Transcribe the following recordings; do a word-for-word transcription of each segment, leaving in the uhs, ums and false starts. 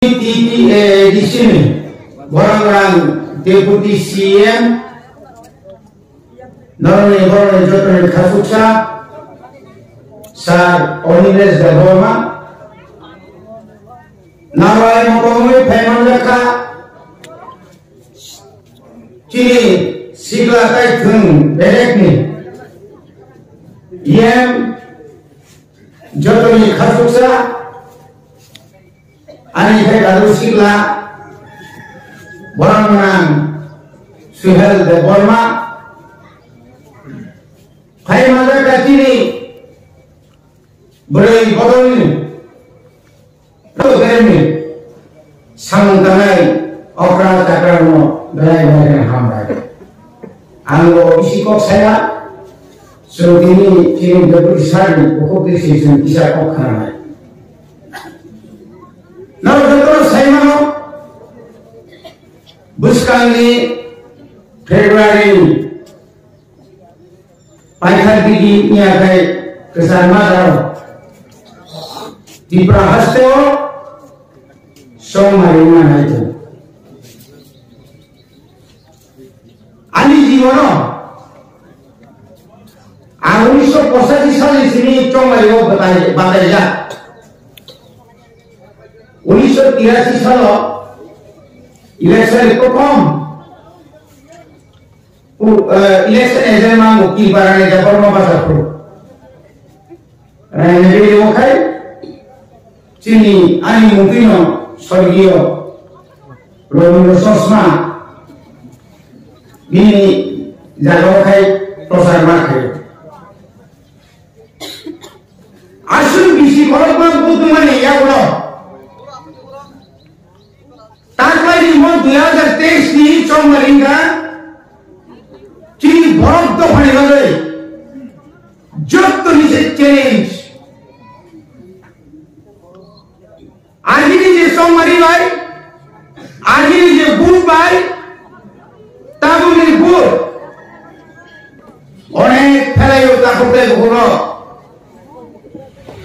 T T A A D C ni borok rang Deputy C M, norokni borokni jotoni khasuksa Sir Onilesh Debbarma, narwai motongwi phaimanjakha chini sikla tai thwng belekni yem jotoni khasuksa ani khai dadu sikla borok nang Suhel Debbarma phaimanjakha chini bwrwi bodolni Beremni samung tangnai okra chakra no belai belai khe hambai. Ang bo bisi kok saya, chwng tini chini deputy sir ni bukhuk twi se chwng kisa kok khnanai. Nang joto sai mano, bwskang ni February ni Paithak digi wngya khai kwchar ma daro. Tripura haste o songmari wngna nai tongo. Ani jibono ang unisho pochashi salni simi chongmari o batai, bataijak. Unisho tirashi salo election ni prothom Pu-, eh, election agent ma mukti barani da borma basa phuru. Rani bini okhai, chini ani mukti no sorgiyo Robindra Chosma bini jaga okhai prochar ma khai. Aswk bisi khorokma buddhimani yagulo. Taklaini mo dui hajar teis ni chongmari wngkha chini borok dophani bagwi jottoni se challenge. Agini je chongmari bai, agini je buth bai, tabukni buth onek phelaio takhuk tei bukhukno.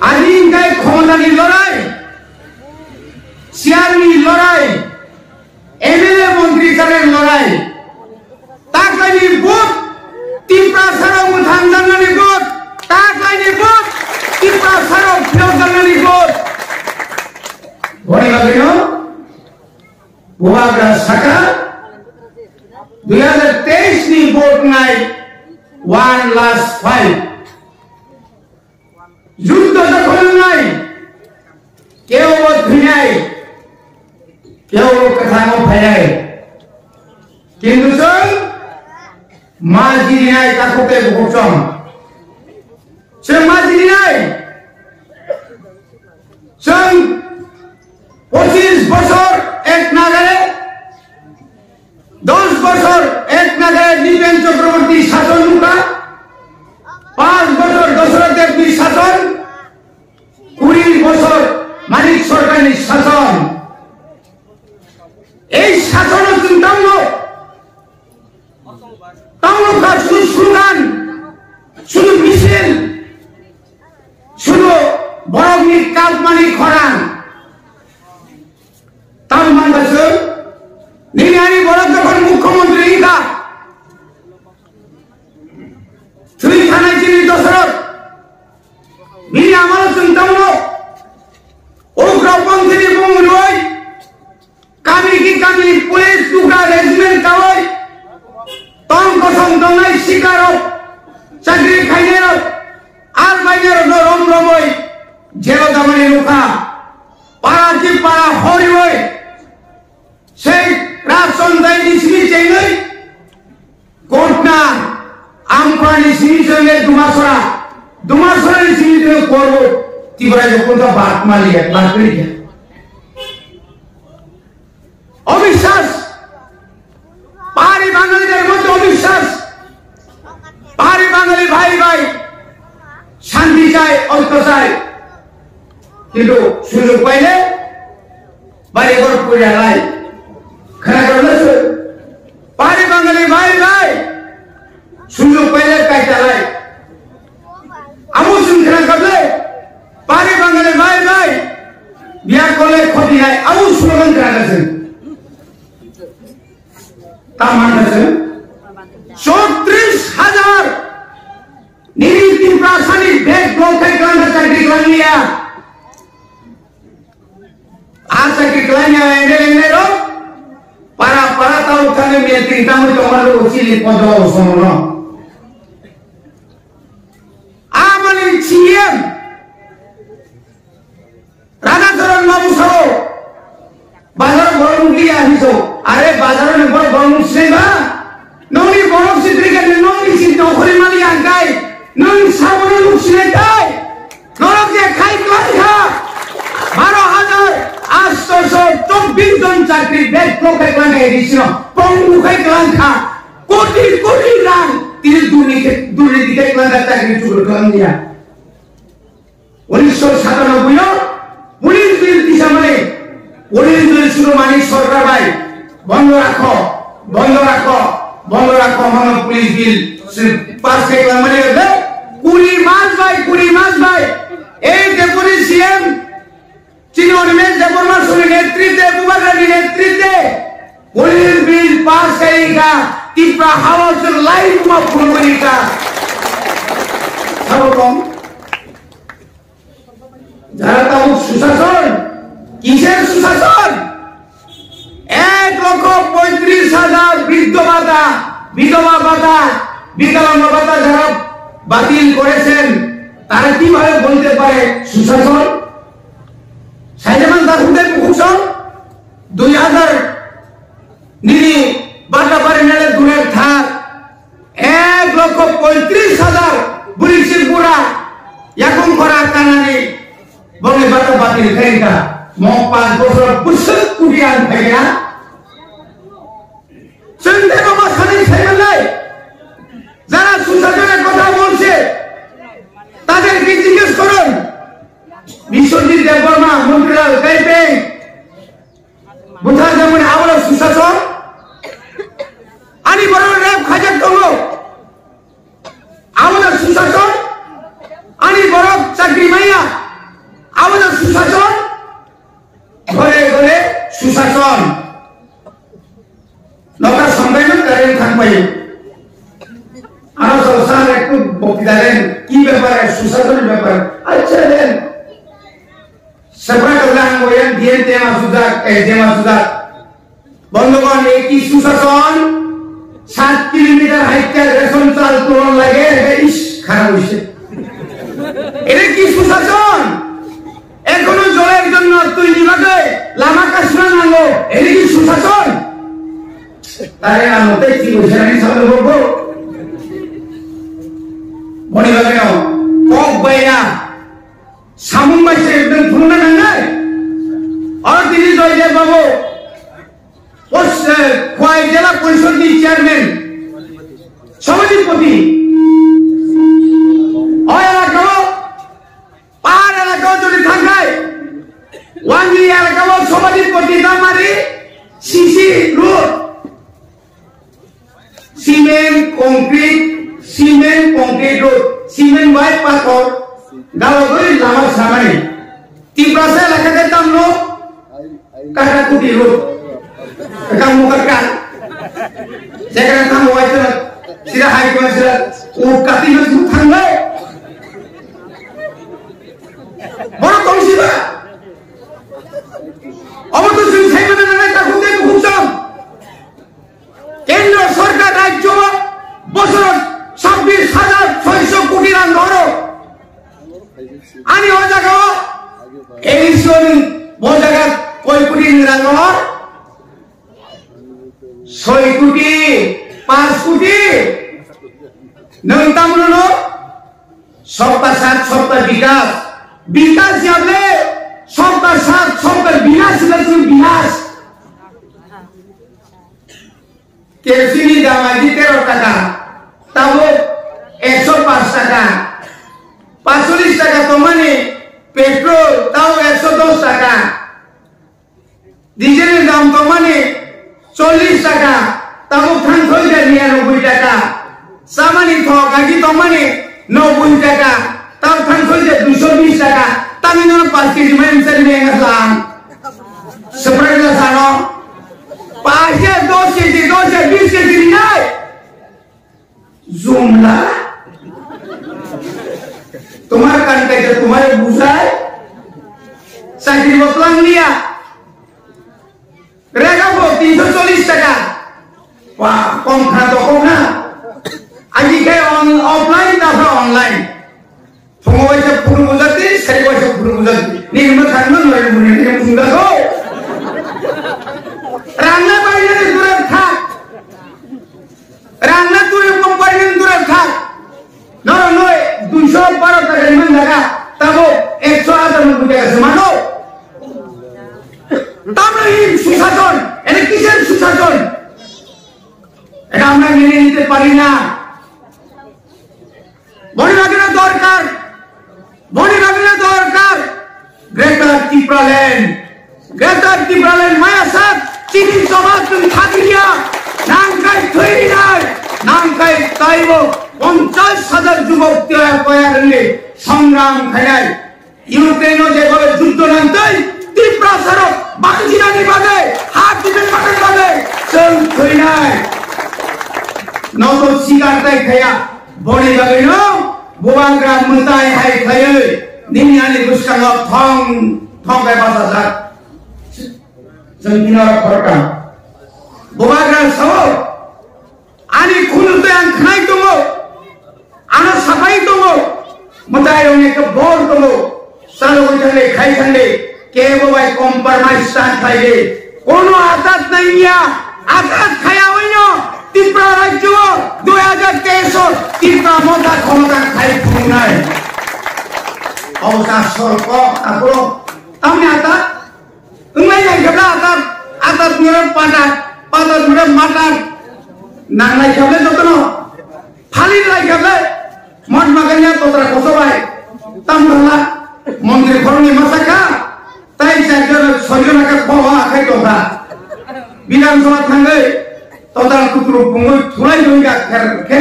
Ani hingkai khomotani lorai, chairni lorai, M L A montri chanani lorai. Taklaini vote, Tiprasarok mwthang janani vote, taklaini vote, Tiprasarok phiyok janani vote. Boni bagwino Bubagra saka dui hajar teis ni vote nai one last fight. Juddho jokhon wngnai, kebo thwinai, kebo kwthango phainai. Kintu chwng ma jirinai takhuk tei bukhuk chwng. Chwng ma jirinai. Chwng pochis bochor ek nagare Dos bochor ek nagare Nipen Chakraborty sason nukha, panch bochor Dasarath Debni sason, kuri bochor Manik Sarkarni sason. Ei sasono chwng tamo, tamo kha sudu slogan, sudu misil, sudu borokni kapmani khorang. Tamo man ba chwng, nini ani borok jokhon mukhyamantri wngkha, thwi thanai chini Dasarath, nini amalo chwng tamo ugropanthini bumung rwi, kami ki kami police dukra regiment kawi, tong kosong tongnai sikarok, chakri khainairok, al bainairokno rom romwi jelo damani nukha. Para ki para horiwi sei Rajchondai ni simi chengwi Kotna Ampani simi chengwi Dumasora, Dumasora ni simi chengwi Korbo Tibrai jokunta bat mali ya lakri ya. Obiswas, pari Bangaliter moddhe obiswas, pari Bangali bhai bhai shanti chai, oikyo chai, kintu sujog paile bari ghor puri lai, khana ghor lai, pari Bangali bhai bhai sujog paile kaita lai. Amo chwng khna kable, pari Bangali bhai bhai, biya kole khoti hai Abo slogan kwrwngkha chwng. Tamo mankha chwng chotris hajar nini Tiprasani bag block khai kwlangkha chakri kwlangya. A chakri kwlangya M L A rok para para tamo thani meeting tamo tongma rok chini podo somono. Amoni C M Radhacharan Babu sao bazar borok nukliya hinwi sao. Are bazar ni borok borok nuk sinai ba? Nokni borok si trika ni nokni si nokori mali angkai. Nokni saboni nuk sinai tai. Norok je khai kwlai kha. Baro hajar asto so chobbish jon chakri bag block khai kwlai kha A D C no. Pong khai kwlai kha. Koti koti rang. Tini durniti durniti khai kwlai kha chakri chukur kwlai ya. Unisho satanoboi o police bill tisamani, police bill surumani sorkar bai bondo rakho, bondo rakho, bondo rakho hwnwi police bill se pass khai langmani hwnkhe kuri mas bai, kuri mas bai ei deputy C M chini Animesh Debbarma soni netrite, Bubagrani netrite police bill pass khai kha, Tipra House lai kuma phunugwi kha. Sabo tong? Jara tabuk sushason, কিসের সুশাসন? এক লক্ষ পঁয়ত্রিশ হাজার বৃদ্ধ ভাতা, বিধবা ভাতা, বিকলাঙ্গ ভাতা যারা বাতিল করেছেন, তারা কিভাবে বলতে পারে সুশাসন? Saijaman Dahude Bukhukson, দুই হাজার nini bata bari nale durer thar, এক লক্ষ পঁয়ত্রিশ হাজার bwrwi se bura yakung khora kanani bongni bata batir khaika mo panch bochor bwswk kubian khaina. Chwng tei baba sani saimanlai, jara sushasoner kotha bolse taderke jiggesh korun. Biswajit Debbarma, Motilal, Kaipeng, Bwthar jamani abo no susason. Ani borok rep khajak tongo. Abo no susason. Ani borok chakri maya. Abo no susason. Ghore ghore susason. Nokha sambai no karen thangbai. Ano sal sal ektu bokti daren ki bepare susason bepare. Acha den. Separate lang goyan D N tema sudah, eh, tema sudah. বন্ধুগণ, এই কি সুশাসন? সাত কিলোমিটার হাইটে রেশন চাল তুলন লাগে, এটা ইস, খারাপ হইছে। এটা কি সুশাসন? এখনো জলের জন্য তুই নিবাগে লামা কাশমা নাঙ্গো, এটা কি সুশাসন? তারে না মতে কি হইছে, আমি সামনে বলবো। মনে লাগে না, কক বাইনা, Samung bai se ekdom phunukna nangnai. Oro tini Joydev Babu, pos-, eh, Khowai Jela Porishod ni chairman, Sabhapati. O elaka o, pahar elaka o jodi thangkhai, Wangi elaka o Sabhapati Damari, C C road. Cement, concrete, cement, concrete road, cement bai pathor, dalogwi lama samani. Tiprasa elaka de tamno, Katakuti road. Kamu kaka. Jaga tamu wajib, sira hai kau sira, u kati mas thangbai. Borok tong siba. Obo to sing sai mana nanai ta khum dai khum sam. Kendro sorkar rajyo bosor sabbish hajar soiso koti rang horo. Ani o jaga o A D C ni bo jaga koi koti ni rang hor? Soi koti, panch koti. Nang tamno no? Sabka sath, sabka vikas. Vikas ya le, sabka sath, sabka vinas, vinas, vinas. Kerosene ni dam aji tero taka, tabuk ekso panch taka. Panchchollish taka tongmani petrol, tabuk ekso dos taka. Diesel ni dam tongmani chollish taka, tabuk thang thoi ja niyanoboi taka. Chamani thok agi tongmani noboi taka, tabuk thang thoi ja duiso bish taka. Tamni no panch kg mai msari ni enga lang. Umla. Tomar kan kaisa tomare bujai. Chakri bo twlang liya. Rega bo tinso chollish taka. Wah, kom khna to kom na. Agi khe on, offline ta pha online. Phungo waisa phuru bujati, sari waisa phuru bujati. Ni ma khan ma noi buni ni phunga ko. Rangna bai ni dura tha. Rangna dura kom bai ni dura tha. Noro noi duiso baro taka ni man daga. Tabo ekso atar no buja se mano. Tamno hi susason, ene kiser susason? Eta amra mene nite pari na. Boni bagwi no dorkar, boni bagwi no dorkar. Greater Tipraland, Greater Tipraland maya sak chini jobab tun thakliya. Nangkai thwi nai, nangkai taibo ponchash hajar jubok tiya paya rwngwi songram khainai. Ukraine-o jebhabe juddho nangtwi Tiprasarok bangsinani bagwi, ha tibini bagwi bagwi chwng thwinai. Noto sikar tai khaya, boni bagwino bubagra mwtai hai khaiwi nini ani bwskango thong thong khe bachajak. Chwng tini oro khorokam. Bubagra sao, ani khunuk tei ang khnai tongo. Ano sapai tongo, mwtai rok ni khe bor tongo, chalogwi thangdi, khai thangdi, kebo bai compromise ta khlai di. Kono atat nai ya, atat khaya oino, Tripura rajyo, dui hajar teis o, Tripura motha khomota khai phungnai. Obo ta sorko, aphuru, tamni atat? Wnglai lai khe bla atat, atat mura patat, patat mura matat. Nang lai khe bla jotono. Phali lai khe bla. Mahatma Gandhi totra koso bai. Tam bla. Montri khoroknwi masa kha. Tai char jon, soi jon khe khowa akhai tongkha. Bidhan Sabha thangwi. Total kuturu pungwi thulai doi ga kher khe,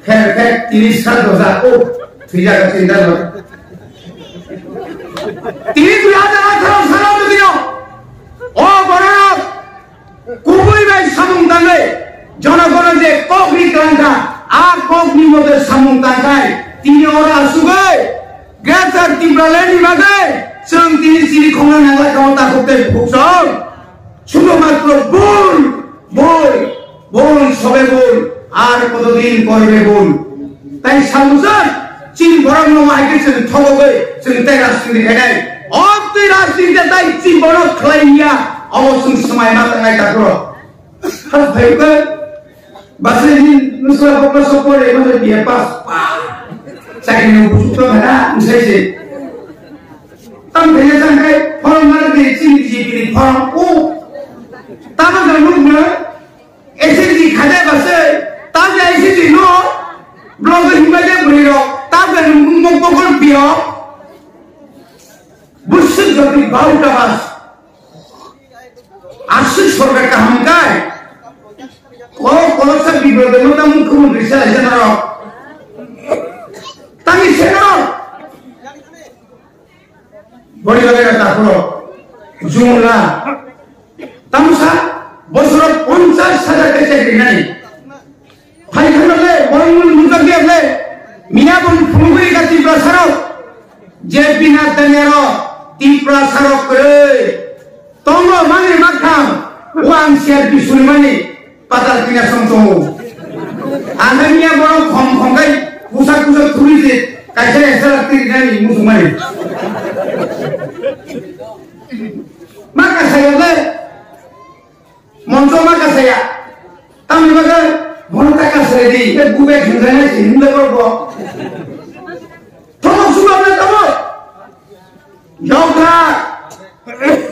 kher khe tini sat dosa, o, thwija ga chinta doi. Tini dui hajar atharo salo jodi o, o borok kubui bai samung tangwi, jonogono je kokni twlangkha, a kokni mote samung tangkhai, tini oro asugwi, Greater Tipraland ni bagwi, chwng tini chini khongno nangla kao takhuk tei bukhuk chwng. Shudo matro bul, bul, bul, sobe bul, ar kotodin korbe bul. Tai samusan, chini borok no hai khe chwng thogogwi, chwng tai rajniti khainai. O twi rajniti tai chini borok khlai ya, obo chwng swmai ma tangai takro. Has bhai ko, basai din nusra bokra sokore ma B A pass. Chakri no busuk to khana, nusai se. Tam khe jang khai form ma de chini B J P ni form o. Tamo jang nuk na S H G khade base, tam ja S H G no, blog himba je bri ro, tam ja nuk mok mok pio. Busuk jati bau ta bas. Aswk sorkar kaham kai. O koloksa bibrot no tam mukhyamantri sa jana ro. Tami se ro. Bori bagwi na takhoro. Jumla. Tamsa bosoro ponchash hajar khe chakri nani. Phai thangna le, borok mung nujak ya le. Miya bong phunugwi ka Tiprasarok. Je bina danyaro Tiprasarok kwrwi. Tongo mani makham. Wang siar bisulmani. Patal kina song tongo. Ang miya borok khom khom kai kusak kusak thuri je kaisa kaisa tiri nani musumani. Maka saya le moncho maka saya. Tamni baga bono taka saya di. Bubek hinjana sini le borok. Thomo suba na thomo. Yokha,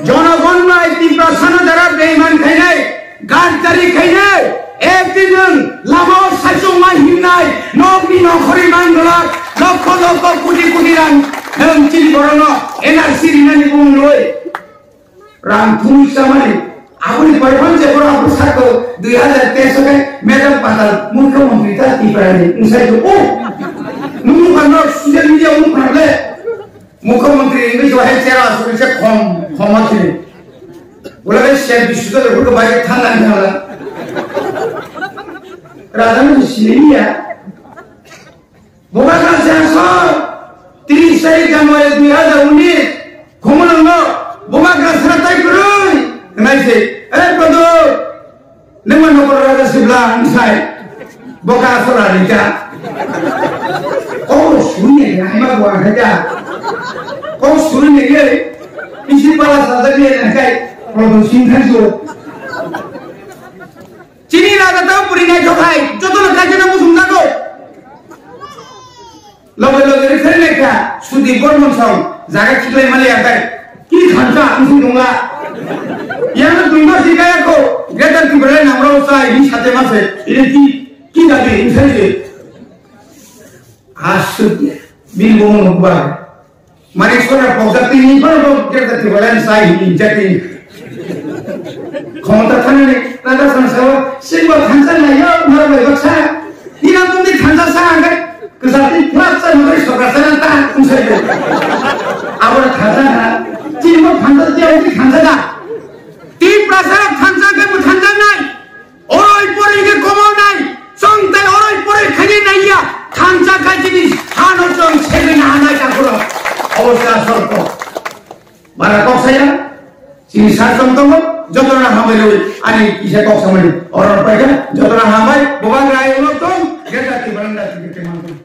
jonogon bai Tiprasano jara beiman khainai, gadari khainai, ekdin nwng lamao saichung ma himnai, nokni nokhorwi man glak, lokho lokho koti koti rang nwng chini borokno N R C rinani bumung rwi. Rang thumwi chamani, aboni pore phano je borok aboni sakao dui hazar teis o khe Madam Patal Mukhyamantri ta Tiprani wngsai do. O, nung nukha norok social media o nukha le. Mukhyamantri wngwi se hai chera aswk se khom, khoma thini. Wala khe ser bisu ta hurko bai thang nang thang la. Raja no sini ya. Bubagra se aswk, tris tarik January dui hazar unis, Khumulwng no Bubagra sra tai kwrwi hwnwi se, "Eh, Kodo, nima nokol raja sibla," hwn sai, "Boka aswk rani ka." Kok suni nai ma bo ang kha ka. Kok suni nai ye, isi pala sa da ye nai kai, Kodo sing thansu. Chini raja tao puri nai thokhai, joto no kaisa no musung nago. Loge loge refer lekha, Sudip Bormon song, jaga khiklai mali akai. Ki thansa ang si dongla. Yang dui mas si kaya ko, Greater Tipraland namrao sai, hi sate mase, ini ki, ki dabi, ini sai se. Asut ya, bil bomo nukbar. Mane sora poksa tini, pano Greater Tipraland sai, ini jati. Khomota thanani, nada sansao, singbo thansa naiyo, mara bai baksa. Ina mungni thansa sa angkai, kwsati plus sa nugri sokra sa ta, ungsai ko. Abora thansa na, chini mo thansa dia uti thansa da. Tiprasa thansa ke mo thansa nai. Oroi poroi ke komo nai. Chong tai oroi poroi khani nai ya. Thansa ka chini hano chong sebe na hanai ka kuro. Obosta sorko. Bara kok saya, sini sar tong tongo, joto na hambai roi, ani kisa kok samani, orang paika, joto na hambai, Bubagra ayang lo tong, geta ti baranda ti gete mangkuk.